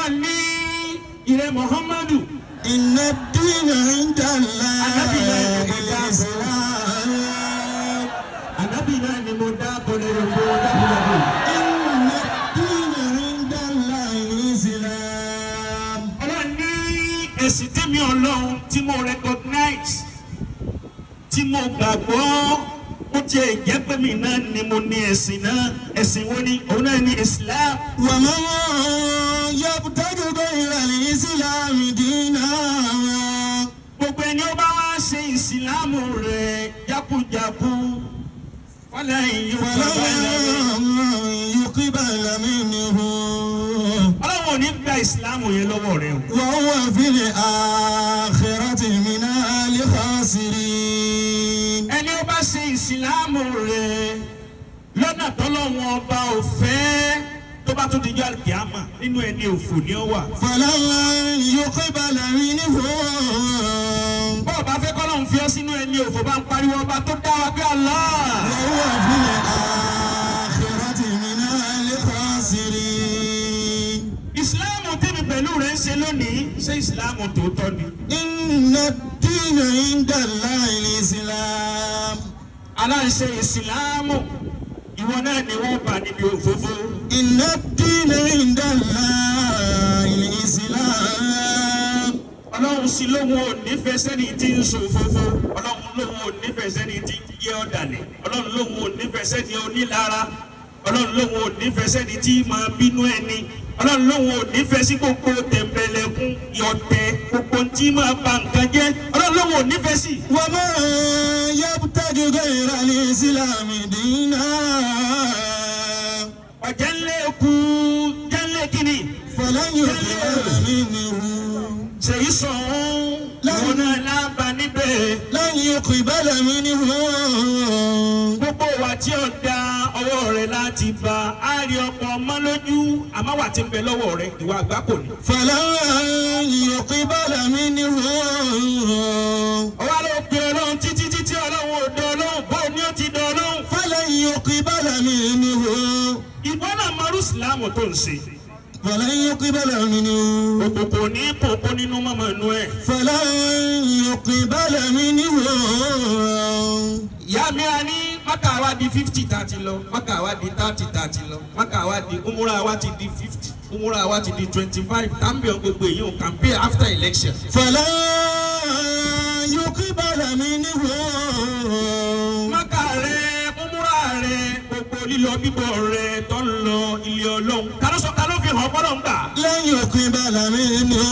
Ọlọ́run ní ìrẹ Muhammadu. إن الدين عند الله Ànábì náà ni mo dá. الإسلام. Ànábì náà ni mo dá bọ̀lẹ̀ gbogbo jákujàku. إن الدين عند الله الإسلام. Ọlọ́run ní ẹ̀sìn tèmi Ọlọ́run tí mo recognize, tí mo gbàgbọ́, ó tiẹ̀ jẹ́ pé mi náà ni mo ní ẹ̀sìn náà. Ẹ̀sìn wo ni? Òun náà ní Islam. ومن يبتغ غير الإسلام دينا Gbogbo ẹni ó bá wá ṣe ìsìlámù rẹ̀ jákujàku, wọ́n yóò فلن يقبل منه. Ọlọ́run ò ní gba ìsìlámù yẹn lọ́wọ́ rẹ o. وهو في الآخرة من الخاسرين. Ẹni ó bá ṣe ìsìlámù rẹ̀ lọ́nà tọ́lọ́run ọba ò fẹ́, tó bá tún dijọ́ àlùkìyámà, nínú ẹni òfò ni ó wà. فلن يقبل منه. Bọ́ọ̀ bá fẹ́ kọ́lọ́run fi ọ́ sínú ẹni òfò, bá ń pariwo ọba tó dá wa pé Allah. وهو في الآخرة من الخاسرين. Ìsìláàmù tèmi pẹ̀lú rẹ̀ ń ṣe lónìí, ṣé ìsìláàmù tòótọ́ ni? إن الدين عند الله الإسلام. Aláǹṣe ìsìláàmù, ìwọ náà ni wọ́n bá níbi òfófó. إن الدين عند الله الإسلام. Ọlọ́run sí lóhun ò nífẹ̀ẹ́ sẹ́ni tí ń ṣòfófó. Ọlọ́run lóhun ò nífẹ̀ẹ́ sẹ́ni tí ń jẹ́ ọ̀dàlẹ̀. Ọlọ́run lóhun ò nífẹ̀ẹ́ sẹ́ni onílara. Ọlọ́run lóhun ò nífẹ̀ẹ́ sẹ́ni tí máa bínú ẹni. Ọlọ́run lóhun ò nífẹ̀ẹ́ sí gbogbo tẹ̀m̀bẹ̀lẹ̀kún yọ̀tẹ̀, gbogbo tí máa ba nǹkan jẹ́. Ọlọ́run lóhun ò nífẹ̀ẹ́ sí. ومن يبتغ غير الإسلام دينا Ọ̀jẹ̀ ńlẹ̀ kú jẹ́ ńlẹ̀ kíni. فلن يقبل منه. Ṣèyí sọ̀hún, ìwọ náà lába níbẹ̀. لن يقبل منه. Gbogbo wa tí ó da ọwọ́ rẹ̀ láti bá a rí ọ̀pọ̀ ọmọ lójú, àmọ́ wà tí ń bẹ lọ́wọ́ rẹ̀, ìwà àgbákò ni. فلن يقبل منه. Ọwọ́ ló pe Ọlọ́run títí títí, Ọlọ́run ò dán Ọlọ́run, bó ni ó ti dán Ọlọ́run? فلن يقبل منه. Ìwọ náà mọrú ìsìlámù tó ń ṣe. فلن يقبل منه. Òkòkò ní kòkó nínú mọ́mọ́ inú ẹ̀. فلن يقبل منه. Ìyá mi, a ní Mákà wa di 50 tá a ti lọ, Mákà wa di 30 tá a ti lọ, Mákà wa di, umura wa ti di 50, umura wa ti di 25, tambion gbogbo èyí ò campaign after election. فلن يقبل منه. Mákà rẹ, umura rẹ, gbogbo lílọ bíbọ̀ rẹ tó ń lọ ilé Ọlọ́run. Ta ló sọ, ta ló fi hàn bọ́lọ̀ ń gbà? لن يقبل منه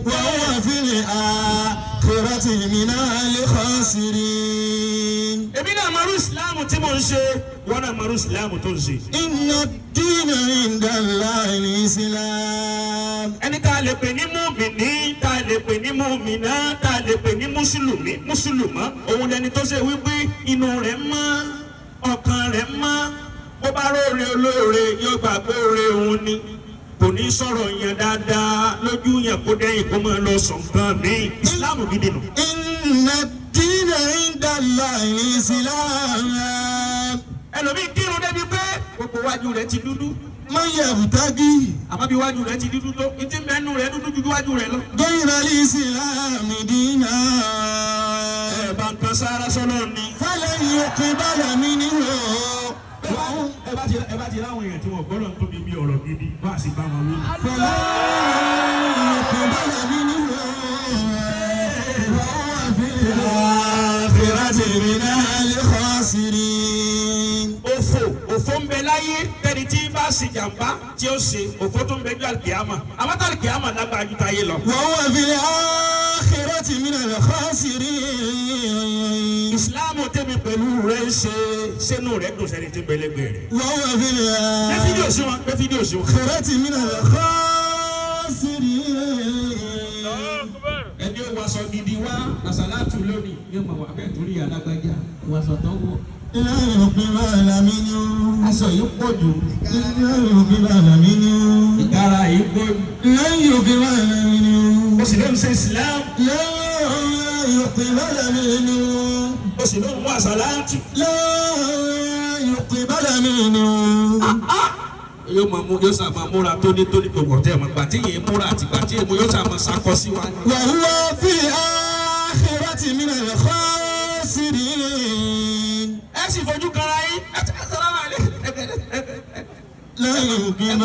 وهو في الآخرة من الخاسرين. Èmi náà mọ̀rú ìsìláàmù tí mò ń ṣe, wọ́n náà mọ̀rú ìsìláàmù tó ń ṣe. إن الدين عند الله الإسلام. Ẹni tá a lè pè ní mùmíní, tá a lè pè ní mùmíná, tá a lè pè ní mùsùlùmí, mùsùlùmọ́, òun lẹni tó ṣe wípé inú rẹ̀ mọ́, ọkàn rẹ̀ mọ́. Bó bá róore olóore, yóò gbà pé oore òun ni. Kò ní sọ̀rọ̀ yẹn dáadáa lójú yẹn, kó dẹ́yìn kó máa lọ sọ nǹkan míì. Ìsìláàmù gidi nù. إن الدين عند الله الإسلام. Ẹlòmíì kírun débi pé gbogbo wájú rẹ̀ ti dúdú. من يبتغي Àmọ́ bí wájú rẹ̀ ti dúdú tó, ìtí mẹ́nu rẹ̀ dúdú ju wájú rẹ̀ lọ. غير الإسلام دينا Ẹ bá ń kan sára sọ́lọ́ ni. فلن يقبل منه. Ẹ bá ti láwọn èèyàn tí wọn gbọ́dọ̀ ń tóbi bí ọ̀rọ̀ gidi wá sí bá wọn wí. فلن يقبل منه وهو في الآخرة من الخاسرين. Òfò, òfò ń bẹ láyé tẹni tí bá ṣe jàmbá tí ó ṣe òfò, tó ń bẹ ju àlùkìyàmà, àmọ́ tá àlùkìyàmà lágbára ju táyé lọ. وهو في الآخرة من الخاسرين. Ìsìláàmù tẹ̀mí pẹ̀lú rẹ̀ ń ṣe, sínú rẹ̀ dùn sẹ́ni tí ń bẹ lẹ́gbẹ̀ẹ́ rẹ̀. وهو في Gbé fídíò sí wọn, gbé fídíò sí wọn. الآخرة من الخاسرين. Ẹni ó waṣọ gidi wá àṣàlátù lónìí ní ọmọ wa bẹ́ẹ̀ torí alágbájá waṣọ tó wọ̀. لا يقبل منه. Aṣọ yìí pọ̀ jù. لا يقبل منه. Ìdára yìí pọ̀ jù. لن يقبل منه. Ó sì ló ń ṣe ìsìláàmù. لا يقبل منه. Ó sì ló ń wá àṣàlátù. لا يقبل منه. Yóò máa mú, yóò sàmà múra tónítóní, gbogbo ọ̀tẹ̀ mọ̀ gbà tí yìí múra àti gbà tí yìí mú, yóò sàmà sakọ sí wa. وهو في الآخرة من الخاسرين. Ẹ sì fojú kanra yín. Ẹ ti sọ̀rọ̀ wà lé. لا يقبل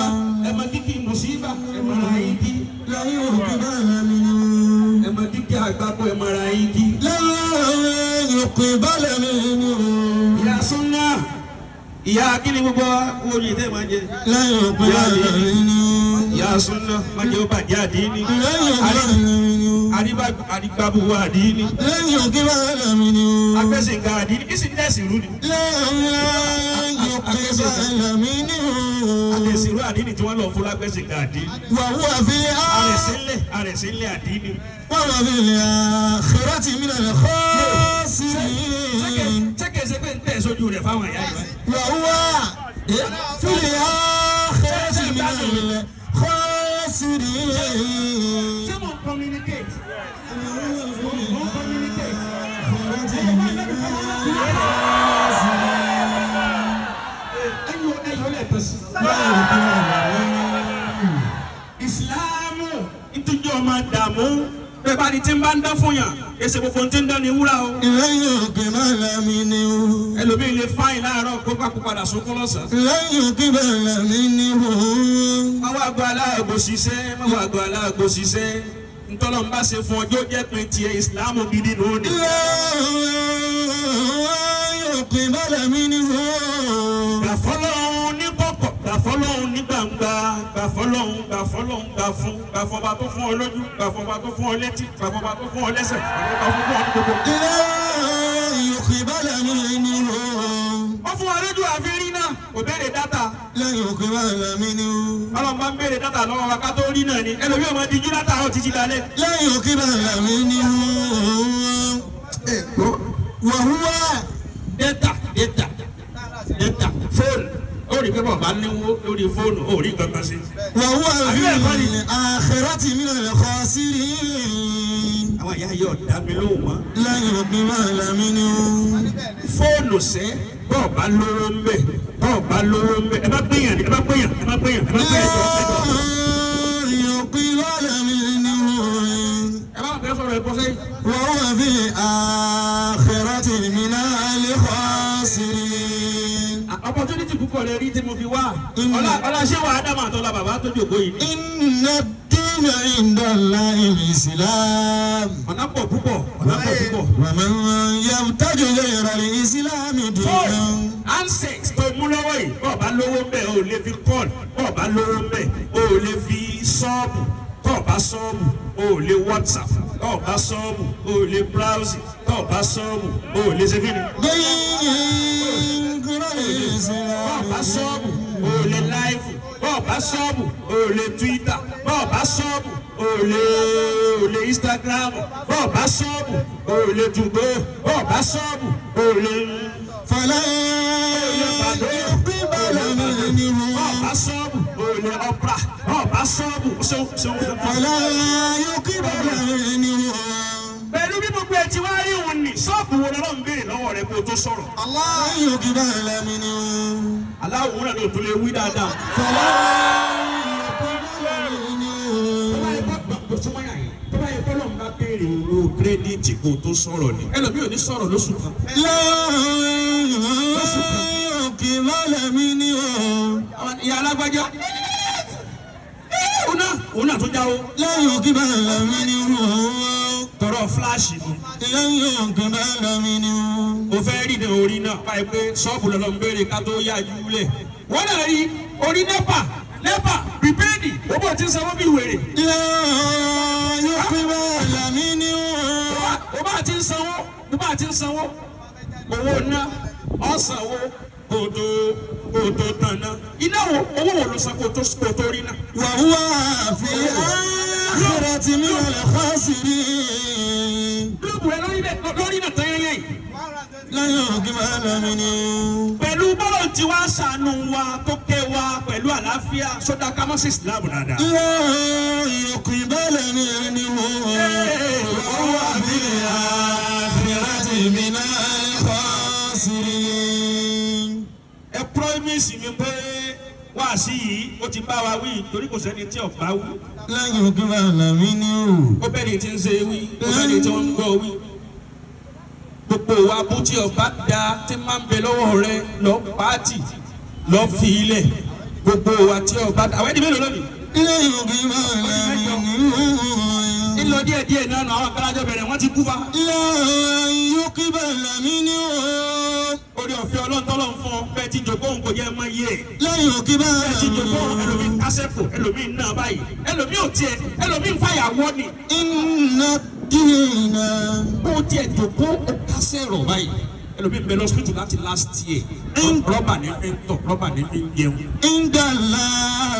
Ẹ mọ kíkì mùsíbà, ẹ mọ ara yín kí. لا يقبل منه. Ẹ mọ kíkì àgbákò, ẹ mọ ara yín kí. لا يقبل منه. Ìyá súnà, ìyá kíni gbogbo wa wo ni ìtẹ́ máa jẹ. لا يقبل منه. Ìyá súnà má jẹ́ ó bàjẹ́ àdínní. لا يقبل منه. Àrígbábùwà àdínní. لا يقبل منه. Agbẹ́sìnká àdínní kí sì ń dẹ̀sìn rú ni. لا يقبل منه. Àtẹ̀sìnrú àdínní tí wọ́n lọ fún lágbẹ́sìnká àdínní. وهو في Àrẹ̀sílẹ̀ àrẹ̀sílẹ̀ àdínní. وهو في الآخرة من الخاسرين. Ṣé kìí ṣe pé ń tẹ̀ sójú rẹ̀ fáwọn ìyá yìí? وهو في الآخرة من الخاسرين. Ṣé mo ń communicate? Mo ń communicate. Ẹyọ ẹyọ lẹ́ẹ̀kan sí. Ìsìláàmù ìtújú ọmọ dààmú. Bẹ́ẹ̀ bá ní tí ń bá ń dán fún yàn, èsì gbogbo tí ń dán ni wúrà o. لن يقبل منه. Ẹlòmíì lè fáyìn láàárọ̀ kó bá kó padà sunkún lọ́sàn-án. لن يقبل منه. Má wá gba aláàgbo ṣiṣẹ́, má wá gba aláàgbo ṣiṣẹ́. Ntọ́lọ́ ń bá ṣe fún ọjọ́ jẹ́ pé tiẹ̀ ìsìláàmù gidi nù ní. لا يقبل منه. Gbàfọ́lọ́hún ní kọ̀kọ̀, gbàfọ́lọ́hún ní gbangba, gbàfọ́lọ́hún, gbàfọ́lọ́hún, gbàfún, gbàfọ́ba tó fún ọ lójú, gbàfọ́ba tó fún ọ létí, gbàfọ́ba tó fún ọ lẹ́sẹ̀, gbàfọ́ba tó fún ọ ní gbogbo. لا يقبل منه. Ó fún wa lójú àfi rí náà, kò béèrè dátà. لا يقبل منه. Ọlọ́run bá ń béèrè dátà lọ́wọ́ wa ká tó rí náà ni. Ẹlòmíì ọmọ díjú dátà ọ̀ títí dalẹ̀. لا يقبل منه. وهو Dátà, dátà, dátà, fóònù. Ó rí pé bọ̀ bá níwó lórí fóònù, ó rí kankan sí. وهو Àbí في bẹ́ẹ̀ kọ́ ni? الآخرة من الخاسرين. Àwọn ìyá yóò dá mi lóhùn mọ́. لا يقبل منه. Fóònù sẹ́, bọ́ọ̀ bá lówó ń bẹ̀, bọ́ọ̀ bá lówó ń bẹ̀, ẹ bá gbéyàn, ẹ bá gbéyàn, ẹ bá gbéyàn, ẹ bá gbéyàn, ẹ bá لا يقبل منه. ẹ bá fẹ́ sọ̀rọ̀ ẹ bọ́ sẹ́yìn. وهو في الآخرة من الخاسرين. Opportunity púpọ̀ lẹ rí tí mo fi wá. Ọlá ọlá ṣé wàá dámà àtọ́lá bàbá tó jòkó yìí ni. إن الدين عند الله الإسلام. Ọ̀nà pọ̀ púpọ̀, ọ̀nà pọ̀ púpọ̀. ومن يبتغ غير الإسلام دينا. Fóònù handset tó mú lọ́wọ́ yìí, bọ́ọ̀ bá lówó ń bẹ̀, o ò lè fi call, bọ́ọ̀ bá lówó ń bẹ̀, o ò lè fi sọ́ọ̀bù, tọ́ọ̀ bá sọ́ọ̀bù, o ò lè WhatsApp, tọ́ọ̀ bá sọ́ọ̀bù, o ò lè browse, tọ́ọ̀ bá sọ́ọ̀bù, o ò lè ṣe kí ni. غير Bọ́ọ̀ bá الإسلام. sọ́ọ̀bù, o ò lè live, bọ́ọ̀ bá sọ́ọ̀bù, o ò lè Twitter, bọ́ọ̀ bá sọ́ọ̀bù, o ò lè Instagram, bọ́ọ̀ bá sọ́ọ̀bù, o ò lè 2go, bọ́ọ̀ bá sọ́ọ̀bù, o ò lè فلا يقبل منه. bọ́ọ̀ bá sọ́ọ̀bù, o ò lè Opera, bọ́ọ̀ bá sọ́ọ̀bù, ṣeun ṣeun. فلا يقبل منه. Pẹ̀lú bí gbogbo ẹ ti wá rí òun ní ṣọ́ọ̀bù wo lọ́lọ́run béèrè lọ́wọ́ rẹ kó o tó sọ̀rọ̀. لا يقبل منه. Aláwòrán náà ló tún lè wí dáadáa. فلا يقبل منه. Tó bá yẹ kó gbàgbọ́ sọ́mọ́ yà yìí, tó bá yẹ kó lọ́n bá béèrè owó kírẹ́díìtì kó o tó sọ̀rọ̀ ni. Ẹlòmíì ò ní sọ̀rọ̀ lóṣù kan. لا يقبل منه. Àwọn ìyá alágbájá. Òun náà òun náà tó jáwó. لا يقبل منه. Tọrọ fúláàṣì ni. لا يقبل منه. Mo fẹ́ rí ní orí náà báyìí pé ṣọ́ọ̀bù lọ́lọ́ ń béèrè ká tó yá ju lẹ̀. Wọ́n náà rí orí NEPA NEPA pípéèdì owó tí ń sanwó bí wèrè. لا يقبل منه. Ó bá ti ń sanwó, ó bá ti ń sanwó. Owó ná ọ̀sánwó kò tó kò tó tán ná. Iná wo owó wo ló san kò tó kò tó rí náà? وهو في الآخرة من الخاسرين. Gílóòbù rẹ lórí lórí náà tán yẹn yìí. لا يقبل منه. Pẹ̀lú bọ́lọ̀ tí wàá ṣàánú wa tó kẹ́ wa pẹ̀lú àlàáfíà sódà ká mọ́ sí ìsìlámù dáadáa. لا يقبل منه. وهو في الآخرة من الخاسرين. Ẹ promise mi pé Wáàsí yìí ó ti bá wa wí torí kò sẹ́ni tí ò bá wí. لن يقبل منه Ó bẹ́ẹ̀ ni tí ń ṣe wí, ó bẹ́ẹ̀ ni tí wọ́n ń gbọ́ wí. Gbogbo wa bú tí ọba da tí máa ń bẹ lọ́wọ́ rẹ lọ pàátì lọ fi ilẹ̀. Gbogbo wa tí ọba da àwọn ẹni mélòó lónìí? لن يقبل منه Ńlọ díẹ̀ díẹ̀ náà nù àwọn akálájọ bẹ̀rẹ̀ wọ́n ti kú fa. لن يقبل منه Orí ọ̀fẹ́ ọlọ́ntọ́lọ́ ń fún ọ bẹ́ẹ̀ ti jòkó òun kò jẹ́ mọ́ iye ẹ̀. لن يقبل Bẹ́ẹ̀ ti jòkó ẹlòmíì kásẹ̀kù ẹlòmíì náà báyìí ẹlòmíì ò tiẹ̀ ẹlòmíì ń fàyàwọ́ ni. إن الدين Bó tiẹ̀ jòkó ó kásẹ̀ rọ̀ báyìí ẹlòmíì ń bẹ lọ́sítítù láti last year rọ́bà ní fi ń tọ̀ rọ́bà ní fi ń jẹun. عند الله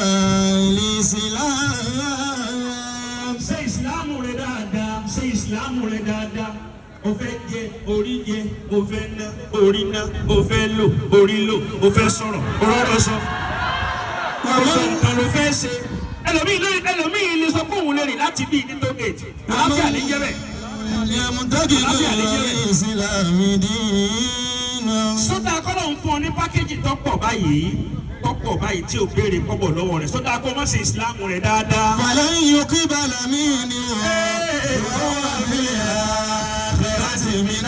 الإسلام Ṣe ìsìláàmù rẹ dáadáa, ṣe ìsìláàmù rẹ dáadáa. O fẹ́ jẹ orí jẹ, o fẹ́ ná orí ná, o fẹ́ lò orí lò, o fẹ́ sọ̀rọ̀ orọ́rọ̀ sọ. Gbogbo nǹkan ló fẹ́ ṣe. Ẹlòmíì lè ẹlòmíì lè sọ pé òun lè rìn láti bíi ní tógèètì. Àlàáfíà ní jẹ́ bẹ́ẹ̀. يمتدد الإسلام دينا Sódà kọ́lọ̀ ń fún ọ ní pákéjì tó pọ̀ báyìí tó pọ̀ báyìí tí ò béèrè kọ́bọ̀ lọ́wọ́ rẹ̀. Sódà kó má ṣe ìsìláàmù rẹ̀ dáadáa. فلن يقبل منه وهو في الآخرة من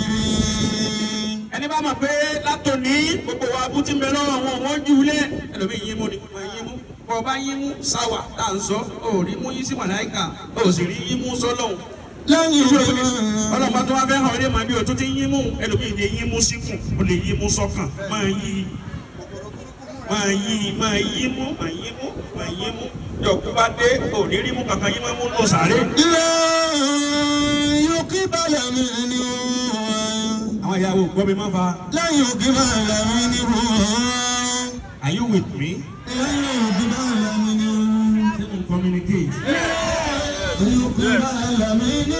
الخاسرين Ẹni bá mọ̀ pé látòní gbogbo wa bú ti ń bẹ lọ́wọ́ wọn wọ́n jù ú lẹ̀. Ẹlòmíì yín mú ni wọ́n yín mú. Bọ́ ọ bá yín mú sáwà tá à ń sọ, ò rí mú yín sí màláìkà, ò sì rí yín mú sọ́lọ́hún. لن يقبل Ọlọ́mọ tó wá fẹ́ hàn ẹ́ mọ̀ bí o tó ti yín mú. Ẹlòmíì lè yín mú síkùn, o lè yín mú sọ́kàn, máa yí máa yí máa yí mú máa yí mú máa yí mú. Yọ̀kú bá dé, ò ní rí mú kankan yín máa mú lọ sàárè. لن يقبل منه Àwọn ìyàwó gbọ́ mi máa fa. لن يقبل منه Are you with me? لن يقبل منه Ṣé mo communicate? لن يقبل منه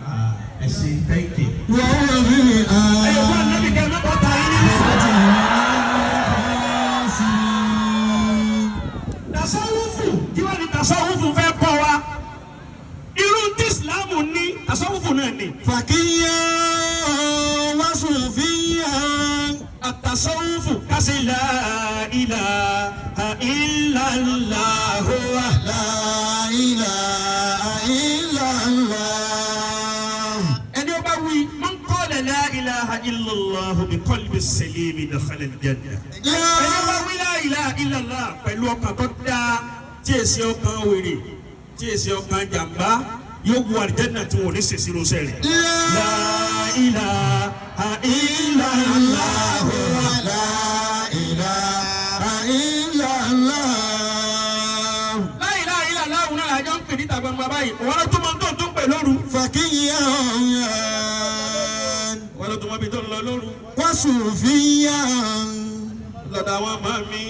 Ah, ẹ ṣé, thank you. وهو في Ẹ wá nábì kẹ́ ẹ má bọ́ ta yín nínú. الآخرة Tasawufu kí wọ́n ní tasawufu fẹ́ kọ́ wa. Irú tí Ìsìlámù ní tasawufu náà ni. فكيا وصوفيا Àtasawufu kásì la ilaha illallah. لا إله إلا الله Ẹni ó bá wí, man qala la ilaha illallah bi qalbi salimi dakhala al-jannah. Ẹni ó bá wí la ilaha illallah pẹ̀lú ọkàn tó dáa tí èsì ọkàn wèrè tí èsì ọkàn jàmbá yóò wọ àlìjánnà tí wọn ò ní sèṣirò sẹ́rẹ̀. La ilaha illallah. لا إله إلا الله La ilaha illallah náà làjọ ń pè níta gbangba báyìí. Wọ́n ló tún mọ tó ń pè lóru. فكيا Wọ́n ló tún mọ ibi tó ń lọ lóru. وصوفيا Lọ́dọ̀ àwọn ọmọ mi,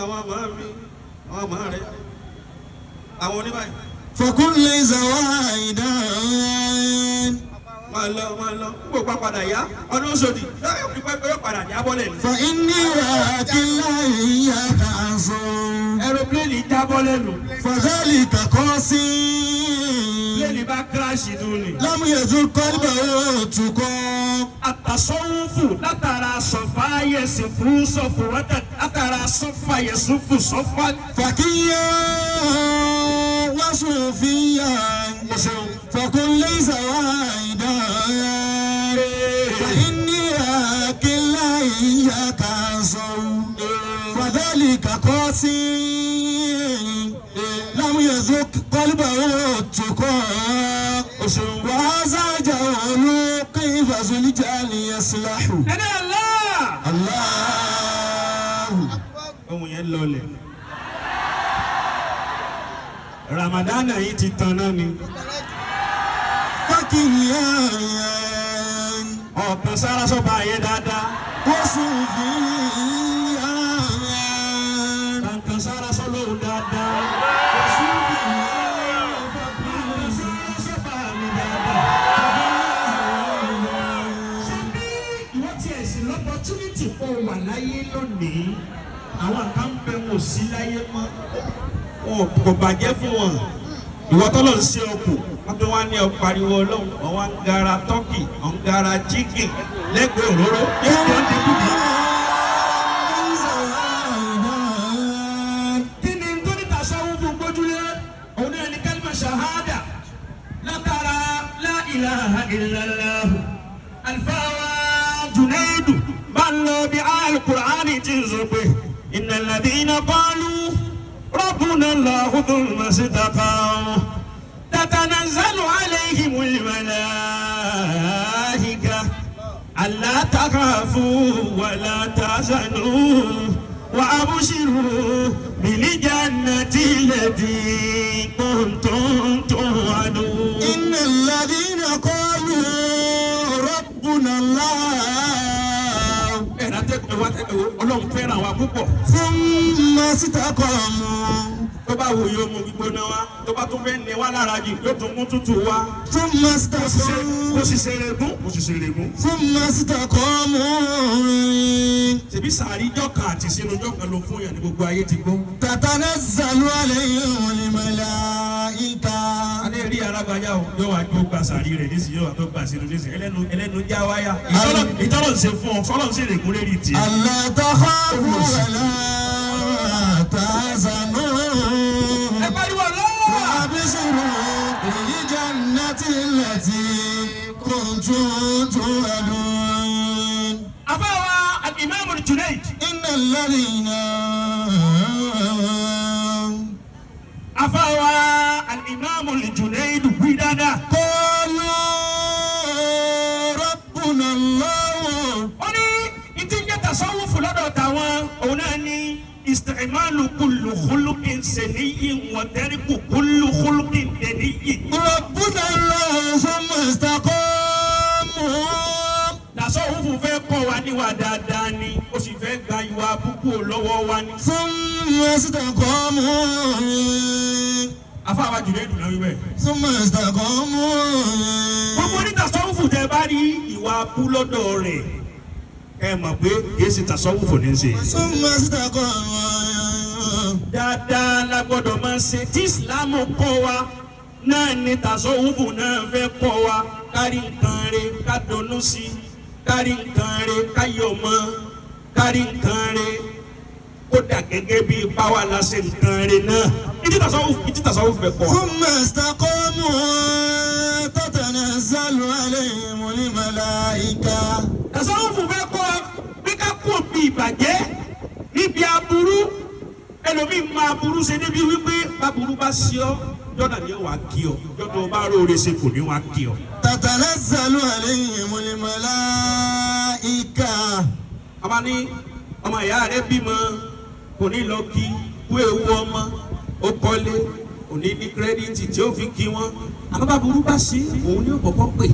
àwọn ọmọ mi, àwọn ọmọ rẹ̀. Àwọn oníbàyìí. فكل زوايدا Máa lọ, máa lọ. Gbogbo padà yá. Ọdún Òṣòdì. Yóò padà jábọ́lẹ̀ ni. فإني راكن لا إياك أنصر Aeroplane jábọ́ lẹ́nu. فذلك قاسي Pléènì bá kíráàṣì dùn ni. لم يزل قلبه تقى Àtàsọ́wúfù látara sọ̀fà yẹ̀sìn fún sọ̀fù látara sọ́fà yẹ̀sùn fún sọ́fà. فكيا وصوفيا Mo ṣeun. فكن ليس واحدا فإني راكن لا إياك أنصر فذلك قاسي لم يذق قلبه التقى O ṣeun. وهذا جهل كيف ذو الجهل يصلح Ẹni Allah. الله Ohun yẹn lọlẹ̀. Ramadana yìí ti tan náà ni. فكيا Ọ̀kan sára sọ́ba yẹn dáadáa. وصوفيا Kankan sára sọ́lọ́hún dáadáa. Kankan sára sọ́ba mi dáadáa. Ṣé bí ìwọ tiẹ̀ sí lọ́pọ̀túnìtì kó wà láyé lónìí? Àwọn kan bẹ wọn ò sí láyé mọ́. Wọn kò bàjẹ́ fún wọn. Ìwọ tọ́lọ̀ ń ṣe ọkù. Wọ́n tún wá ní ọ̀pariwo ọlọ́run. Wọ́n wá ń gara tọ́kì, wọ́n ń gara chicken lẹ́gbẹ̀ẹ́ òróró. Yóò jọ dínkù bí. ليس ilaha illallah. Alfawa Junaidu bá ń lọ bí alukur'ani ti ń sọ pé innal ladhina qalu rabbuna Allahu thumma istaqamu tatanazzalu alayhimul malaika alla takhafu wa la tahzanu wa abshiru bil jannati allati kuntum tu'adun. إن الذين قالوا ربنا الله Ẹ̀rọ atẹ́kọ̀ọ́ wa Ọlọ́run fẹ́ràn wa púpọ̀. ثم استقاموا Tó bá wù yóò mú gbígbóná wa, tó bá tún fẹ́ ní wa lára jù yóò tún mú tútù wa. ثم Kó استقاموا sì ṣe regún, kó sì ṣe regún. ثم استقاموا Ṣèbí sàárì jọ́kan àti sínú jọ́kan ló fún yàn ní gbogbo ayé ti gbọ́. تتنزل عليهم الملائكة. Alẹ́ rí alágbájá o, yóò wá jó gba sàárì rẹ̀ nísìnyí, yóò wá tó gba sínú nísìnyí. Ẹlẹ́nu ẹlẹ́nu já wáyà. Ìtọ́lọ̀ ń ṣe fún ọ, sọ́lọ̀ ń ṣe règún lérí tiẹ̀. ألا تخافوا ولا تحزنوا Ẹ pariwo lọ́wọ́. وأبشروا بالجنة التي كنتم توعدون. Àfáwa Al-Imam Junaid. إن الذين Àfáwa Al-Imam Junaid wí dáadáa. قالوا ربنا الله Ó ní ìtí ń jẹ́ tasawufu lọ́dọ̀ tàwọn òun náà ní isti'malu kullu khuluqin saniyyin wa tarku kullu khuluqin daniyyin. ربنا الله ثم استقاموا. Tasawufu fẹ́ kọ́ wa níwà dáadáa ni ó sì fẹ́ gba ìwà púpọ̀ lọ́wọ́ wa ni. ثم استقاموا. Afáwa Junaid náà wí bẹ́ẹ̀. ثم استقاموا. Gbogbo ní tasawufu tẹ bá rí ìwà abú lọ́dọ̀ rẹ̀ ẹ mọ̀ pé kìí ṣe tasawufu ní í ṣe. ثم استقاموا. Dáadáa la gbọ́dọ̀ máa ṣe tí ìsìlámù kọ́ wa náà ni tasawufu náà fẹ́ kọ́ wa, kárí nǹkan re ká dunnú sí i, kárí nǹkan re ká yọ̀ mọ́, kárí nǹkan re kódà gẹ́gẹ́ bí báwa la ṣe nǹkan re náà, ìdí tasawufu fẹ́ kọ́ wa. ثم استقاموا تتنزل عليهم الملائكة. Tasawufu fẹ́ kọ́ wa pé ká kú òbí ìbàjẹ́ níbi aburú. Ẹlòmíì máa burú ṣe níbi wípé báburú bá ṣe ọ́ jọ́dá ni ó wàá kí ọ, jọ́dá o bá róore ṣe kò ní wàá kí ọ. تتنزل عليهم الملائكة. Ọba ní ọmọ ìyá rẹ bímọ kò ní lọ kí kú ewu ọmọ, ó kọ́lé kò ní ní credit tí ó fi kí wọn, àmọ́ báburú bá ṣe òun ní òkòkò pè.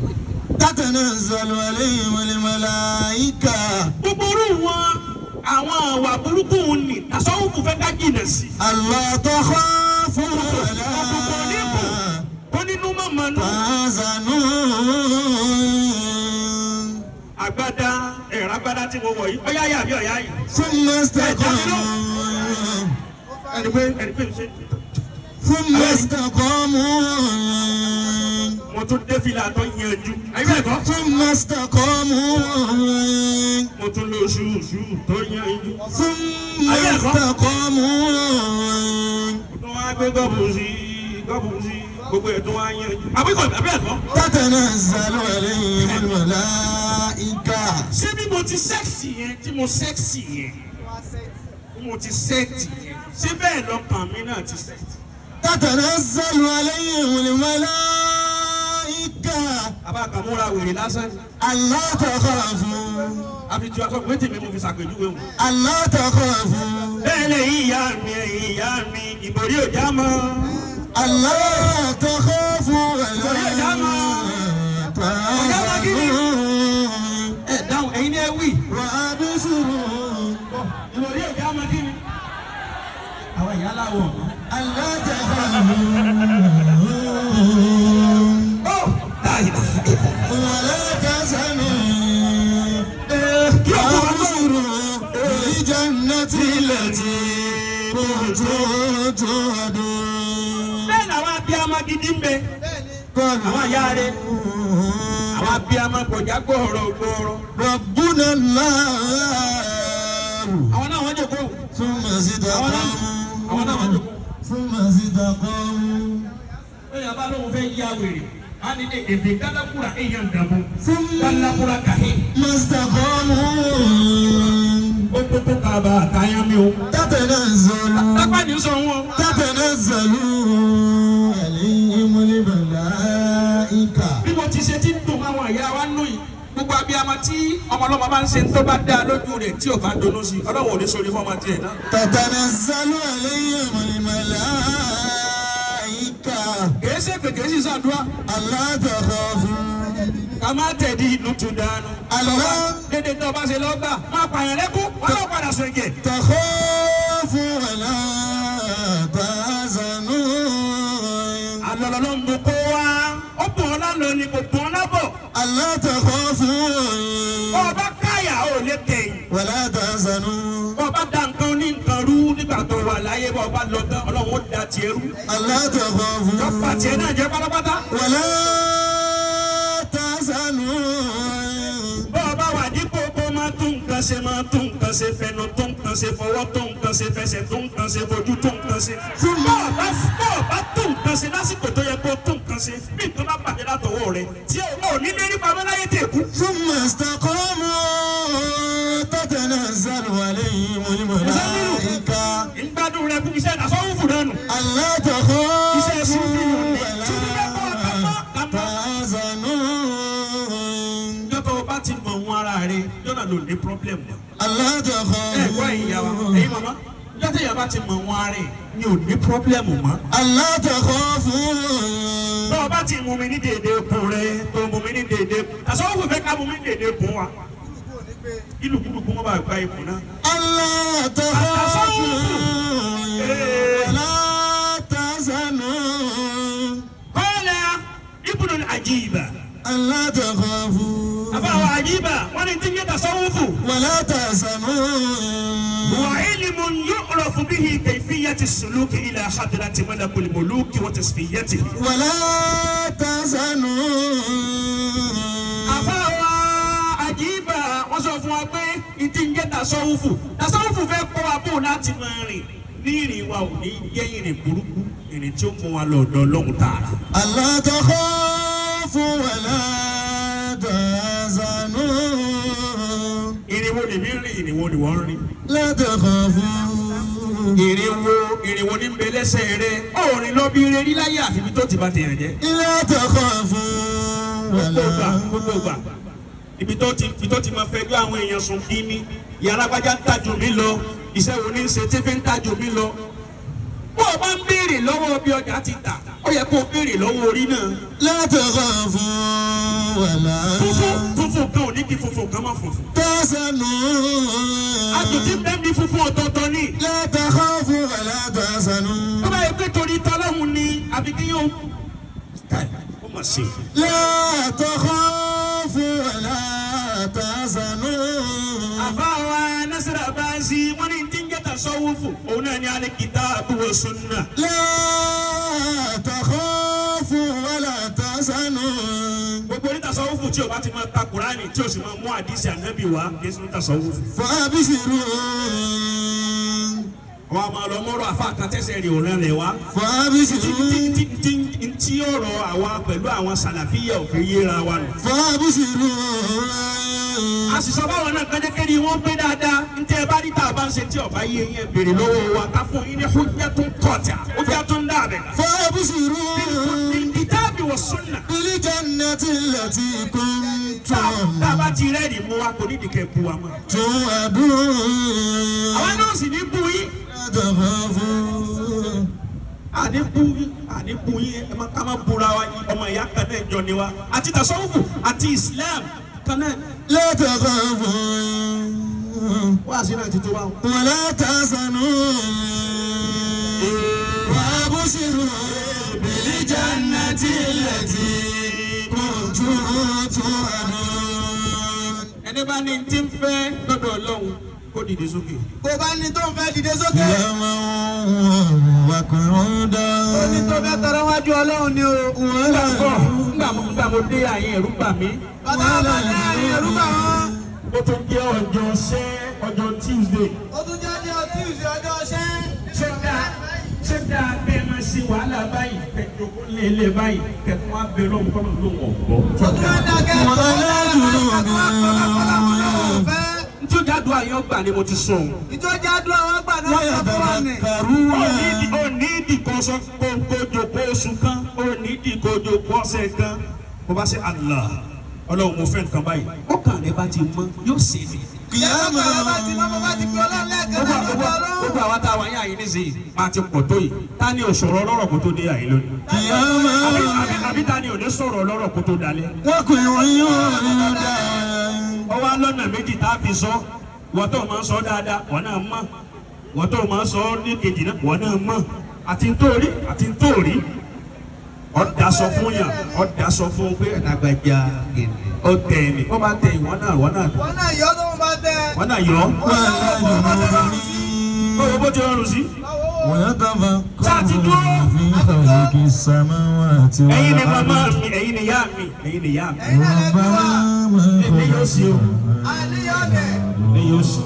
تتنزل عليهم الملائكة. Gbogbo orú wọn àwọn àwà burúkú ni tasawufu fẹ́ ká jìnà sí. ألا تخافوا ولا Òkùnkùn oníkù kó nínú mọ̀mọ́nú. تحزنوا. Agbada ẹ̀rọ agbada tí mo wọ̀ yìí ọ̀yá yà àbí ọ̀yá yìí. ثم استقاموا. Ẹni pé ẹni pé ṣe. ثم استقاموا. Mo tún dé fìlà tó yanjú. Ayé bẹ́ẹ̀ kọ́. ثم استقاموا. Mo tún lo ṣùṣù tó yanjú. ثم استقاموا. Mo tún wá gbé gọ́bù sí gọ́bù sí gbogbo ẹ̀ tó wá yanjú. Àbí kò àbí ẹ̀kọ́. تتنزل عليهم الملائكة. Ṣé bí mo ti sexy yẹn tí mo sexy yẹn bí mo ti sẹ́ẹ̀tì yẹn ṣé bẹ́ẹ̀ lọ́kàn mi náà ti sẹ́ẹ̀tì? تتنزل عليهم الملائكة. Àbá kàmúra wèrè lásán. ألا تخافوا. Àfi tí wàá sọ pé tèmi mo fi ṣàpèjúwe wọn. ألا تخافوا. Bẹ́ẹ̀ lẹ́yìn ìyá mi, ẹ̀yìn ìyá mi, ìbòrí ò já mọ́. ألا تخافوا ولا تحزنوا. Ẹ dáhùn, ẹ̀yin ni ẹ wí. وأبشروا. Ìbòrí ò já mọ́ kí ni? Àwọn ìyá aláwọ̀ ọ̀nà. ألا تخافوا Ó láyé. ولا تحزنوا. Kí ọkọ wa lọ. وأبشروا بالجنة التي كنتم توعدون. Bẹ́ẹ̀ làwọn abiyamọ gidi ń bẹ. Àwọn ìyá rẹ̀, àwọn abiyamọ kọjá gbọ́ọ̀rọ̀ gbọ́ọ̀rọ̀. ربنا الله Àwọn náà wọ́n jòkó. ثم Àwọn náà àwọn náà wọ́n استقاموا jòkó. ثم استقاموا. Bẹ́ẹ̀ yàrá lóun fẹ́ yá wèrè. Ani de efe galakura eyan dabo. ثم Galakura kahe. ما استقاموا Ó kókó kaba àtàyàn mi o. تتنزل Lápá ní sọ wọn. تتنزل عليهم الملائكة Bí mo ti ṣe ti ń dùn àwọn ìyá wa nù yìí. Gbogbo abiyamọ tí ọmọ ọlọ́mọ bá ń ṣe tó bá dáa lójú rẹ̀ tí ò bá dunnú sí i. Ọlọ́run ò ní sori fún ọmọ tiẹ̀ náà. تتنزل عليهم الملائكة Kìí ṣe pé kìí sì ṣàdúrà. ألا تخافوا Ká má tẹ̀dí inú tún dànù. ألا Dédé tó o bá ṣe lọ́gbà máa pààyàn lẹ́kún wọn náà padà sọ ẹ̀jẹ̀. تخافوا ولا تحزنوا Àlọ́lọ́lọ́ ń bo kó wá. Ó bùn ọ́ lálọ́ ni kò bùn ọ́ lábọ̀. ألا تخافوا Ọba káyà ò lè tẹ̀yìn. ولا تحزنوا Bọ́ba da nǹkan ní nǹkan rú nígbà tó wà láyé bọ́ba lọ tán Ọlọ́run ó da tiẹ̀ rú. ألا تخافوا Yọ̀pá tiẹ̀ náà jẹ́ pátápátá. ولا تحزنوا Bọ́ba wà dípò kó máa tún nǹkan ṣe máa tún nǹkan ṣe fẹnu tún nǹkan ṣe fọwọ́ tún nǹkan ṣe fẹsẹ̀ tún nǹkan ṣe fojú tún nǹkan ṣe. Bọ́ọ̀bá bọ́ọ̀bá tún nǹkan ṣe lásìkò tó yẹ kó tún nǹkan ṣe bí nǹkan bá bàjẹ́ látọwọ́ rẹ̀ tí ò ní lérí pamọ́ láyé tẹ̀ kú. ثم استقاموا تتنزل عليهم الملائكة Ìgbádùn rẹ̀ kú iṣẹ́ ìdásọ́wọ́fù náà nù. ألا تخافوا Iṣẹ́ Súfì nù ní. Súfì fẹ́ kọ́ ولا ọ̀tá mọ́. تحزنوا Jọ́tọ̀ ọba ti mọ̀ wọn ara rẹ̀ yọ̀nà ló ní problem mọ́. ألا Ẹ gbọ́ ẹ̀yin ìyá wa, تخافوا ẹ̀yin màmá, jọ́tọ̀ ìyá bá ti mọ̀ wọn ara rẹ̀ ni ò ní problem mọ́. ألا تخافوا Tọ́ ọba ti mú mi ní dèdè kun rẹ̀ tó mú mi ní dèdè kun. Àsọ̀wọ́fù fẹ́ ká mú mi ní dèdè kun wa. Ìlúkulùkù wọn bá gba ikùn náà. ألا تخافوا ولا تحزنوا Kọ́lá Ibùdó Àjíìbà. ألا تخافوا Àbáwọ̀ Àjíìbà wọ́n ní tí ń yẹ tasawufu. ولا تحزنوا وعلم يعرف به كيفية السلوك إلى حضرة ملك الملوك وتصفيته. ولا تحزنوا Àfáà Àjíbà wọ́n sọ fún wa pé ìdí ń jẹ́ tasọ́wúfù tasọ́wúfù fẹ́ kọ́ wa bò láti máa rìn ní ìrìn wa ò ní jẹ́ ìrìn burúkú ìrìn tí ó mú wa lọ ọ̀dọ̀ Ọlọ́run tààrà. ألا تخافوا ولا تحزنوا Ìrìn wo lèmi rìn ìrìn wo ni wọ́n rìn. لا تخافوا Ìrìn wo ìrìn wo ní ń bẹ lẹ́sẹ̀ rẹ òòrìn lọ bí ire rí láyé àfi tó ti bá tèèyàn jẹ́. لا تخافوا Gbogbo ìgbà ولا gbogbo ìgbà ibi tó ti máa fẹjọ́ àwọn èèyàn sùn kí ni ìyá alágbájá ń tajú mi lọ iṣẹ́ wo ní í ṣe tí fi ń tajú mi lọ. Bó o bá ń béèrè lọ́wọ́ bí ọjà ti tà ó yẹ kó o béèrè lọ́wọ́ orí náà. لا تخافوا ولا Funfun funfun kan ò ní kí funfun kan má funfun. تحزنوا Àjò tí ń bẹ́ẹ̀ ní funfun ọ̀tọ̀ọ̀tọ̀ ni. لا تخافوا ولا تحزنوا Tó bá yẹ pé torí tọ́lọ́hún ni àbí kí yóò. Ó mà ṣe. لا تخافوا ولا تحزنوا Àfáwa Nasira Bazi wọ́n ní tí ń jẹ́ tasawufu òun náà ní al-kitabu wa sunnah. لا تخافوا ولا تحزنوا Gbogbo onítàsọ́wọ́fù tí o bá ti máa ka Kùránì tí o sì máa mú àdìsí ànábì wá kì í sí onítàsọ́wọ́fù. فأبشروا Wọ́n a máa lọ mọ́rọ̀ àfa kan tẹ́sẹ̀ rìn òun rẹ̀ wá. Tí فأبشروا tí tí tí ọ̀rọ̀ àwa pẹ̀lú àwọn sàlàfíà òfin yéra wa nù. فأبشروا A sì sọ báwọn náà kájẹ́kẹ́rì wọ́n gbé dáadáa ntẹ́ ẹ bá rí tá a bá ń ṣe tí ọba yé yẹn béèrè lọ́wọ́ wa ká fún yín ní hujjatun qati'a hujjatun dabigha. فأبشروا Bil-kitabi wa sunnah. بالجنة التي Tá كنتم a bá ti rẹ́ẹ̀dì mú wa kò nídìí kẹ́ bu wa mọ́. توعدون Àwa náà sì ní bú yín. لا تخافوا Àní bú yín àní bú yín ẹ má ká má búra wa yín ọmọ ìyá kan náà jọ ni wa àti tasawufu àti Islam kan náà. لا تخافوا Wá sí náà ti tó wa. ولا تحزنوا وأبشروا بالجنة التي كنتم توعدون Ẹni bá ní ti ń fẹ́ lọ́dọ̀ Ọlọ́run kó dìde sókè. Kò bá ní tó ń fẹ́ dìde sókè. قياما وقعودا Ó ní tó fẹ́ tọrọ wájú Ọlọ́run ni o. Nígbà kọ́ nígbà mo dé àyín ẹ̀rú bà mí. Bàtà bàtà àárín ẹ̀rú bà wọ́n. Ó tún jẹ́ ọjọ́ ṣẹ́ ọjọ́ Tuesday. Ó tún jẹ́ ọjọ́ Tuesday ọjọ́ ṣẹ́. Ṣé dáa ṣé dáa bẹ́ẹ̀ máa ṣe wàhálà báyìí kẹ́ jókòó lélẹ̀ báyìí kẹ́ tún wá bẹ lọ́wọ́ kọ́ ló wọ̀ gbọ́. Tó tún wá dá kẹ́ وعلى جنوبهم fẹ́. Ntí ó jáde àyàn gbà ni mo ti sọ òun. Ìjọ jádùn àwọn gbà náà sọ fún wa ni. ويتفكرون Ó ní ìdí kan sọ kó jókòó oṣù kan, ó ní ìdí kó jókòó ọ̀sẹ̀ kan. Bó bá ṣe Allah, Ọlọ́run mo fẹ́ nǹkan báyìí. Ọkàn rẹ bá ti mọ́, yóò ṣe é. قياما Ìjọba bá ti mọ́ bó bá ti fi Ọlọ́run lẹ́ẹ̀kan náà lọ́dọ̀ Ọlọ́run. Gbogbo àwa tá a wà ní àyè nísìnyí máa ti pọ̀ tó yìí. Ta ni ò sọ̀rọ̀ ọlọ́rọ̀ kó tó dé àyè lónìí? قياما Àbí ta ni ò ní sọ̀rọ̀ ọlọ́rọ̀ kó tó dalẹ̀? وقعودا Ó wá lọ́nà méjì tá a fi sọ. Wọ́n tó máa ń sọ dáadáa, wọ́n náà mọ̀. Wọ́n tó máa ń sọ ní kejì náà, wọ́n náà mọ̀. Àti ń tóorí, àti ń tóorí. Ọ̀dà sọ fún yàn, ọ̀dà sọ fún un pé ẹ̀dàgbàjà ó tẹ̀ ní. Wọ́n bá tẹ ìwọ́n náà, wọ́n náà, Wọ́n náà yọ tó ń bá tẹ. wọ́n náà yọ. وعلى جنوبهم Ó wo bó ti rọrùn sí. ويتفكرون في خلق السماوات Ẹ̀yin ni màmá والأرض mi, ẹ̀yin ni ìyá mi, ẹ̀yin ni ìyá mi. Ẹ̀yin náà lẹ bí wa. ربنا ما Èmi yóò sí o. Àníyàn dẹ̀. Èmi yóò sí.